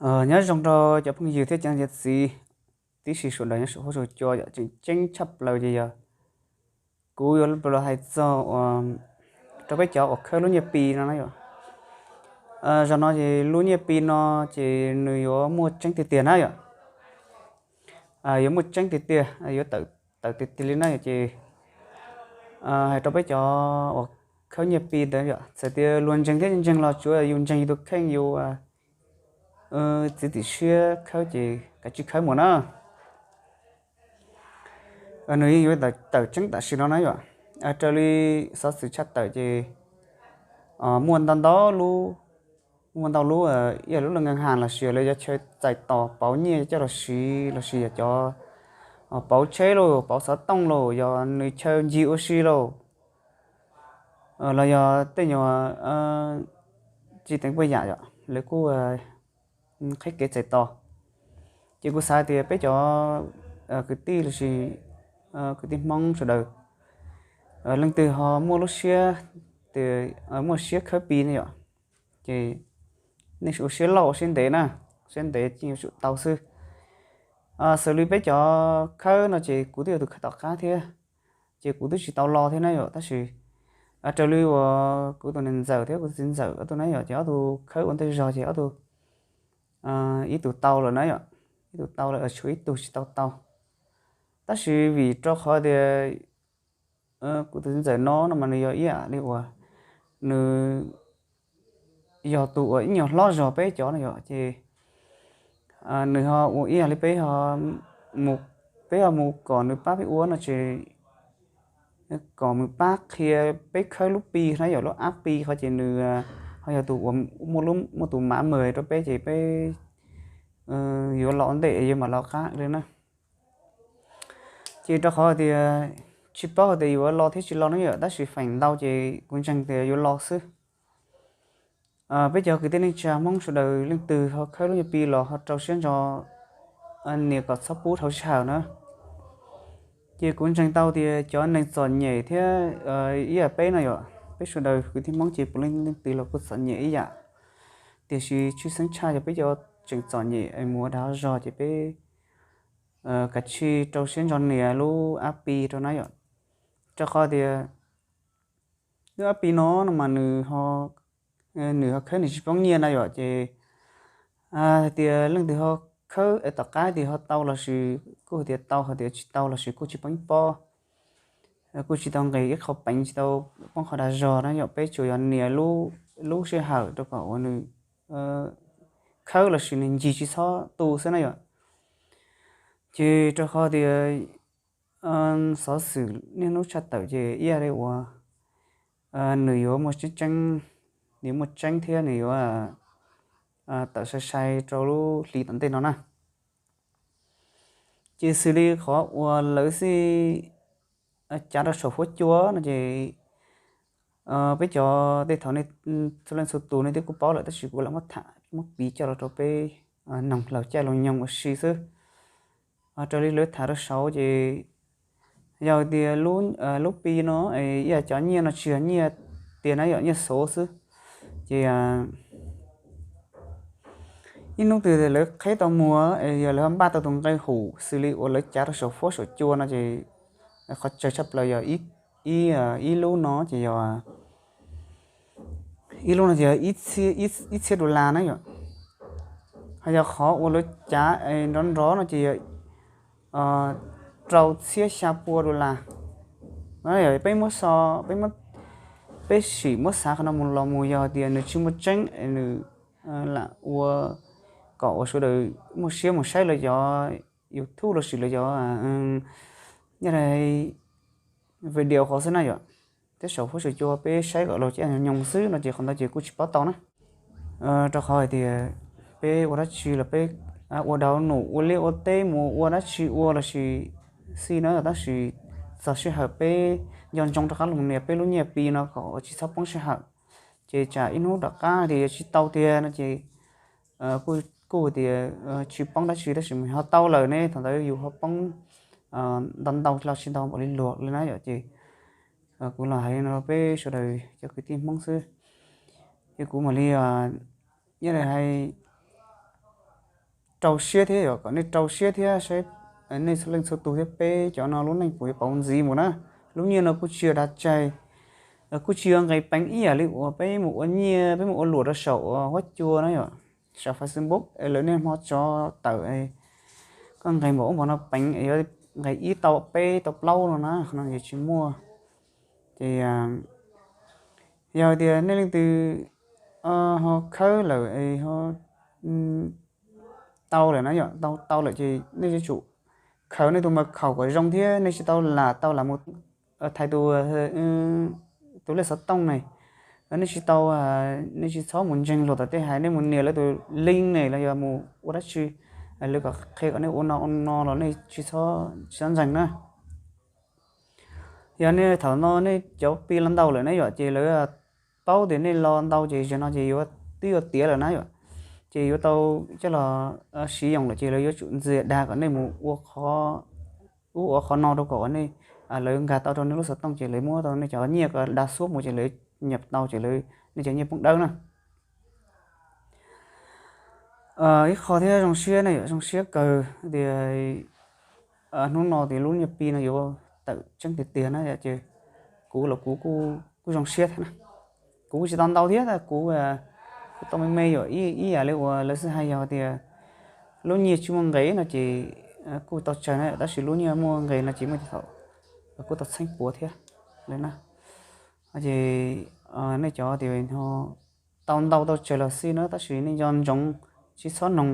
Nyob zoo rau cov phooj ywg thiab cov niam txiv tib si sawv daws nyob saum huab saum cua yom, tseem ceeb tshaj plaws ces yog kuv yuav los hais txog rau peb cov uas khawb lub nyiaj Pi no na yom. Zaum no ces lub nyiaj Pi no ces nws yuav muaj tseeb tiag tiag na yom. Yuav muaj tseeb tiag tiag, yuav tawm tiag tiag li na yom. Ces hais rau peb cov uas khawb nyiaj Pi ntawd yom, txawm tias luag ntseeg thiab tsis ntseeg los tsuav yus ntseeg yus tus kheej, yus txiav txim siab khawb ces kav tsij khawb mus na. Nws yeej yuav tawm tseeb tam sim no na yom. Raws li xov xwm tshaj tawm ces muaj ntau ntau lub, muaj ntau lub, ib yam lub laj nkees has los sis lawv yuav chaw txais tos pauv nyiaj coj los siv los sis yog cov pauv tsheb lauj, pauv xov tooj lauj, yog nws chaw ncig ua si lauj, los yog tej nyuag tsis teev puas yam yom, lawv kuj qhib kev txais tos. Ces kuv xav tias peb cov kwv tij los sis kwv tij Hmoob sawv daws, leej twg ho muaj lub siab, muaj siab khawb Pi ne yom, ces nej ua siab loj ua siab ntev na, siab ntev ces yuav tsum tau xwb. Xws li peb cov khawb no ces kuv twb yog tus khawb tom qab thiab, ces kuv twb tsis tau lo thiab na yom, tab sis raws li uas kuv tus niam ntxawm thiab kuv tus txiv ntxawm ob tug na yom, ces ob tug khawb ua ntej zog ces ob tug ib tug tau lawm na yom, ib tug tau lawm, tshuav ib tug tsis tau tau. Tab sis vim rau qhov tias kuv tus txiv ntxawm no no mas nws yog ib yam li uas nws yog tus uas ib nyuag hlob zog peb cov no yom, ces nws ho ua ib yam li peb, peb ho mus kom nws pab peb ua no ces kom nws pab qhia peb khawb lub Pi na yom, lub app Pi qhov ces nws ho yog tus uas muaj tus mav mawm rau peb ces peb yuav los ntej yuav mam los qab li na. Ces rau qhov tias tsis paub hais tias yuav los thiab tsis los ne yom, tab sis feem ntau ces kuv ntseeg tias yuav los xwb. Peb cov kwv tij neej tsa Hmoob sawv daws leej twg ho khawb lub nyiaj Pi los ho rau siab ntso nias kom txhob pub dhau sij hawm na. Ces kuv ntseeg tau tias cov neeg txom nyem thiab ib yam peb no yom, peb sawv daws kwv tij Hmoob ces puav leej leej twg los kuj txom nyem ib yam, tiam sis tshwj xeeb tshaj yog peb cov tseem txom nyem es mus ua dag zog ces peb kav tsij rau siab ntso nias lub app Pi rau na yom. Rau qhov tias lub app Pi no no mas nws ho, nws ho khawb nws tsis poob nyiaj na yom, ces hais tias leej twg ho khawb tom qab tias ho tau los sis kuj hais tias tau, hais tias tsis tau los sis kuj tsis poob pob, kuj tsis tau nqis ib qho peev, tsis tau poob qhov dag zog na yom. Peb tsuas yog nias lub sij hawm rau kom uas nws khawb los sis nws ncig tsis txhob tu xwb na yom. Ces rau qhov tias xov xwm niaj hnub tshaj tawm ces ib yam li uas nws yuav muaj tseeb tseeb, nws yuav muaj tseeb thiab nws yuav tawm sai sai rau lub hli tom ntej no na. Ces xws li qhov uas lawv xij cav rau saum huab cua no ces peb cov tej thaum nej txhua leej txhua tus nej twb kuj paub lawm, tab sis kuv lam muab tham muab piv coj los rau peb noog laug caij laug nyoog ua si xwb. Raws li lawv tham rau saud ces yog tias lub Pi no ib yam cov nyiaj no tsis yog nyiaj tiag na yom, nyiaj xov xwb. Ces ib hnub twg lawv qheb tau muag es yog lawv ho npaj tau tus nqe hum xws li uas lawv cav rau saum huab saum cua no ces qhov tsawg tshaj plaws yog ib lub no ces yog ib lub no ces yog ib txhiab dollar na yom. Ho yog qhov uas lawv cav nrov nrov no ces yog rau txhiab xya pua dollar. Peb muab so, peb sim muab xav qhov no mus los mus yog tias nws tsis muaj tseeb, nws lam ua kom uas sawv daws muaj siab mus saib lawv cov YouTube los sis lawv cov nyob video qhov xwb na yom. Tej saum huab saum cua peb saib kom laug caij nyoog xwb no ces qhov ntawd ces kuj tsis paub tau na. Rau qhov hais tias peb ua dab tsi los peb ua dau num ua liaj ua teb mus ua dab tsi ua los sis xij na, tab sis txog sij hawm peb nco ntsoov rov qab los nias peb lub nyiaj Pi no kom tsis txhob poob sij hawm. Ces tsam ib hnub rov qab tias yuav tsis tau tiag no ces kuj tias tsis poob dab tsi, tab sis ho tau lawm ne thaum ntawd yus ho poob ntau ntau los tsis ntau npaum li luag li na yom. Ces kuv los hais no peb sawv daws cov kwv tij Hmoob xwb. Ces kuv mam li, yog li hais, rau siab thiab yom, kom nej rau siab thiab saib nej txhua leej txhua tus thiab peb cov no lub neej puas yuav pauv ntxiv mus na. Lub nyiaj no kuj tsis yog dag tsaig, kuj tsis yog nqis peev ib yam li uas peb mus ua nyiaj, peb mus ua luam rau saum huab cua na yom, saum Facebook es lawv niaj hmo tso tawm, koj nqis npaum ub npaum no peev, yuav nqis ib tau peb tau plaub no na, qhov no ces tsis muaj. Ces yog tias nej leej twg ho khawb lawm, tau lawm na yom, tau tau lawm ces nej yuav tsum khaws nej tus mật khẩu kom zoo thiab nej tsis tau lam tau lam mus thaiv tus, tus lej xov tooj ne, nej tsis tau, nej tsis txhob mus ntseeg luag tom tej hais, nej mus nias lawv tus link ne los yog mus ua dab tsi, lawv kom qhia kom nej ua no ua no los nej tsis txhob, tsis txhob ntseeg na. Yog nej thaum no nej cov Pi los ntau lawm na yom, ces lawv paub tias nej los ntau ces zaum no ces yuav twb yuav tiav lawm na yom, ces yuav tau coj los siv yoos lawm ces lawv yuav tsum ntxias dag kom nej mus ua qhov ub ua qhov no rau kom uas nej, lawv nkag tau rau nej lub xov tooj ces lawv muab tau nej cov nyiaj ko da xuab mus ces lawv nyam tau ces lawv, nej cov nyiaj poob dawb na. Ib qho thiab zoo siab ne yom, zoo siab kawg tias hnub no tias lub nyiaj Pi no yuav tawm tseeb tiag tiag na yom, ces kuv los kuv kuj zoo siab thiab na. Kuv kuj tsis tau ntau thiab, kuv kuj tau me me yom, ib yam li uas lawv xub hais yog tias lub nyiaj tsis muaj nqis no ces kuj tau tsawg na, tab sis lub nyiaj muaj nqis no ces muaj thaum kuj tau txheeb puav thiab li na. Ces nej cov tias tau ntau tau tsawg los xij na, tab sis nej nco ntsoov tsis txhob noog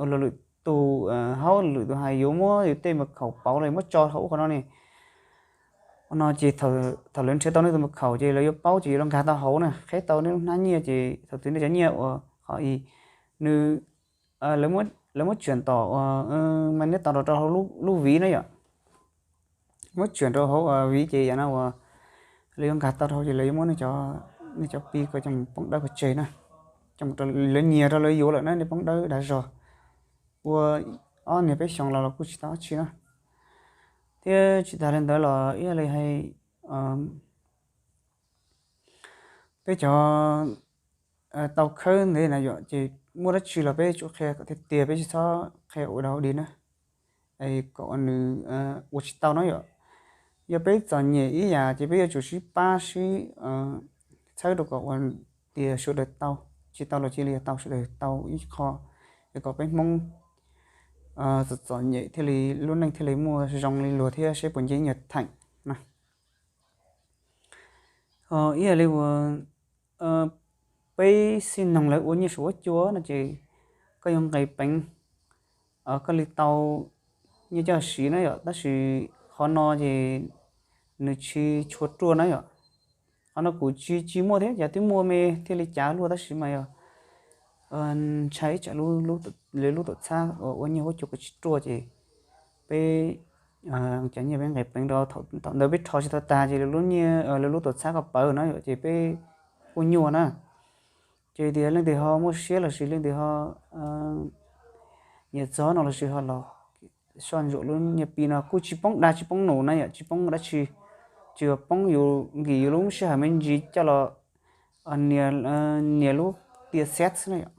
los lwm tus, hauj lwm tus hais yuav muab yus tej mật khẩu pauv los muab tso hauv ub qhov no ne. Qhov no ces thaum lawv nrhiav tau nej tus mật khẩu ces lawv yuav paub ces yuav los nkag tau hauv na, qheb tau nej lub hnab nyiaj ces thaum twg nej cov nyiaj uas qhov nws, lawv muab tsuam tom uas, mas nej tos rau rau hauv lub ví na yom, muab tsuam rau hauv ví ces yam no uas lawv yuav nkag tau rau ces lawv yuav muab nej cov Pi ko coj mus poob dawb pov tseg na, coj mus rau lawv nyiag rau lawv yuav lawm na, nej poob dawb dag zog ua ob niag peb xyoos los los kuj tsis tau dab tsi na. Thiab tsis tas li ntawd los ib yam li hais peb cov tau khawb ntev na yom, ces muaj dab tsi los peb tsum qhia kom tiag tiag, peb tsis txhob qhia ua dog ua dig na, kom uas nws ua tsis tau na yom. Yog peb txom nyem ib yam ces peb yuav tsum sib pab sib txhawb rau kom uas tias sawv daws tau, tsis tau los cia li tau, sawv daws tau ib qho, es kom peb Hmoob txom txom nyem thiaj li lub neej thiaj li muaj zoo li luag thiab seb puas nce nyuag theem na. Ib yam li uas peb xij noog lawv ua nyiaj saum huab cua no ces koj yuav nqis peev koj li tau nyiaj coj siv na yom, tab sis qhov no ces nws tsis tshua ruaj na yom. Qhov no kuv tsis, tsis muaj thiab, yog twb muaj me thiaj li cav luaj, tab sis mas yog ntshai ib tsam lawv lub tuam txhab uas ua nyiaj huab cua kuj tsis ruaj ces peb cov nyiaj peb nqis peev rau thaum ntawd peb rho tsis tau tag ces lawv lub nyiaj, lawv lub tuam txhab ko pawv na yom, ces peb kuj nyuaj na. Ces tias leej twg ho muaj siab los sis leej twg ho nyiam txog no los sis ho los soj ntsuam lub nyiaj Pi no kuj tsis poob dag tsis poob num na yom, tsis poob dab tsi, tsuas poob yus nkim yus lub sij hawm me ntsis coj los nias lub tias xev xwb na yom.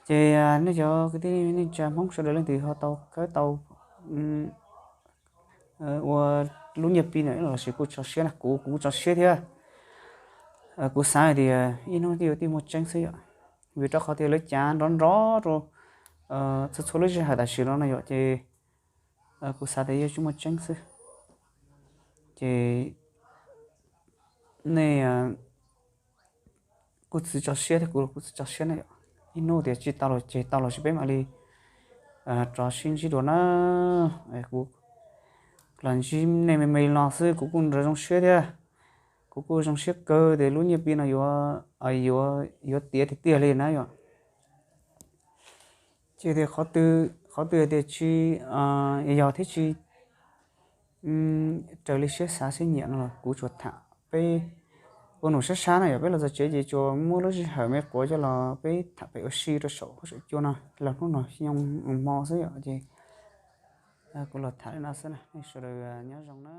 Ces nej cov kwv tij neej tsa Hmoob sawv daws leej twg ho tau khawb tau ua lub nyiaj Pi no los sis kuj tso siab na, kuv kuv kuj tso siab thiab. Kuv xav hais tias ib hnub twb yuav tij muaj tseeb xwb yom, vim rau qhov tias lawv cav nrov nrov rau txhua txhua lub sij hawm tam sim no no yom, ces kuv xav tias yuav tsis muaj tseeb xwb. Ces nej kuj txwv tso siab thiab kuv los kuj txwv tso siab na yom. Ib hnub tias tsis tau los ces tau los sis peb mam li rov sib ntsib dua na. Kuv los ntsib nej me me li no xwb kuv kuj nrov zoo siab thiab. Kuv kuj zoo siab kawg tias lub nyiaj Pi no yuav, yuav tiav tiag tiag li na yom. Ces tias qhov twg tias tsis yog thiab tsis raws li siab xav siab nyiam no los kuv tsuas tham peb ua num sab sab no yom, peb los txog tsev ces tsuas muab lub sij hawm me quav coj los peb tham pem ua si rau saum huab saum cua no, los hnub no xyoo hmo xwb yom, ces kuv los tham li no xwb na, nej sawv daws nyob zoo na.